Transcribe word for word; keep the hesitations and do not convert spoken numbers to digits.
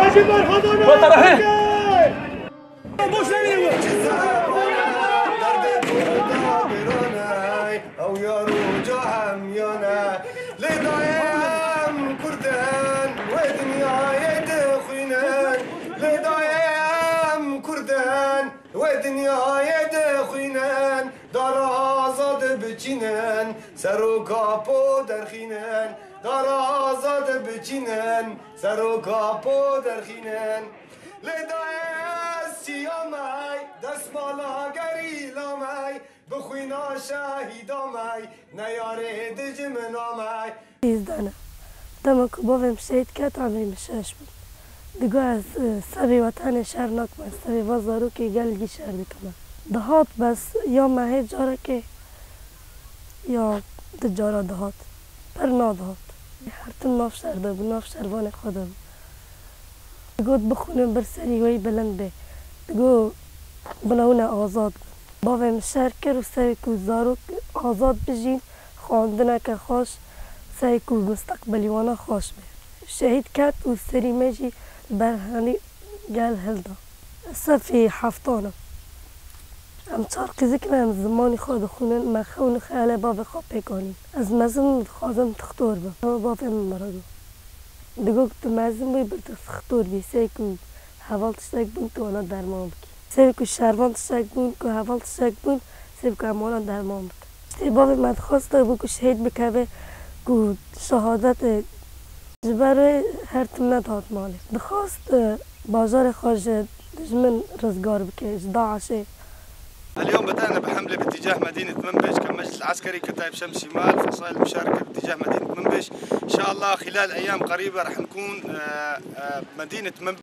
Wetara he. Ew ya roja hemiyane lê dayê em Kurd in, wê dinyayê dixwînin. Lê dayê em Kurd in, wê dinyayê dixwînin. Dara azad biçînin, seroka po derxînin. Dara azad biçînin, seroka po derxînin. Lê dayê ez çiyamey, destmala gerîlamey, bi xwîna şehîdamey, neyarê dijminamey. Sîzdeh ne. Dema ku bavê min şehîd ket, emrê min şeş bû. Digot ez, e, sebê wetenê şer nakim, ez sebê va zarokê gelgî şer dikim. Dihat bes ya mehê carekê ya du cara dihat. Pir nadihat. Her tim nav şer de bû, nav şervanê xwe de bû. Digot bixwînin bir serî wê bilind bê. Digot bila hûn e azad bin. Bavê min şer kir û serê ku zarok azad bijîn, xwendineke xweş, serê ku misteqbelî wana xweş bê. Şehîd ket û serî me jî li ber henî gel hilda. Sefî heftan im. Em çar qîzik ne, em zimanî xwe dixwînin, me xewn û xeyalê bavê xwe pêk anîn. Ez mezin im, dixwazim dixtor bim. Ew bavê min mirido. Digot, tu mezin bûyî, bir tu dixtor bî, sê ku heval tiştek bûn, tu wana derman bikî. Sê ku şervan tiştek bûn, ku heval tiştek bûn, sê ku em wana derman bikin. Tê bavê me dixwest bû ku şehîd bikeve, ku şehadetê ji ber wê her tim nedihat malê. Dixwest, e, bajarê xwe ji dijmin rizgar bike, ji DAIŞê. اليوم بدأنا بحملة باتجاه مدينة منبج كمجلس عسكري كتائب شمس شمال فصائل المشاركة باتجاه مدينة منبج. إن شاء الله خلال أيام قريبة رح نكون، آه، آه، بمدينة منبج.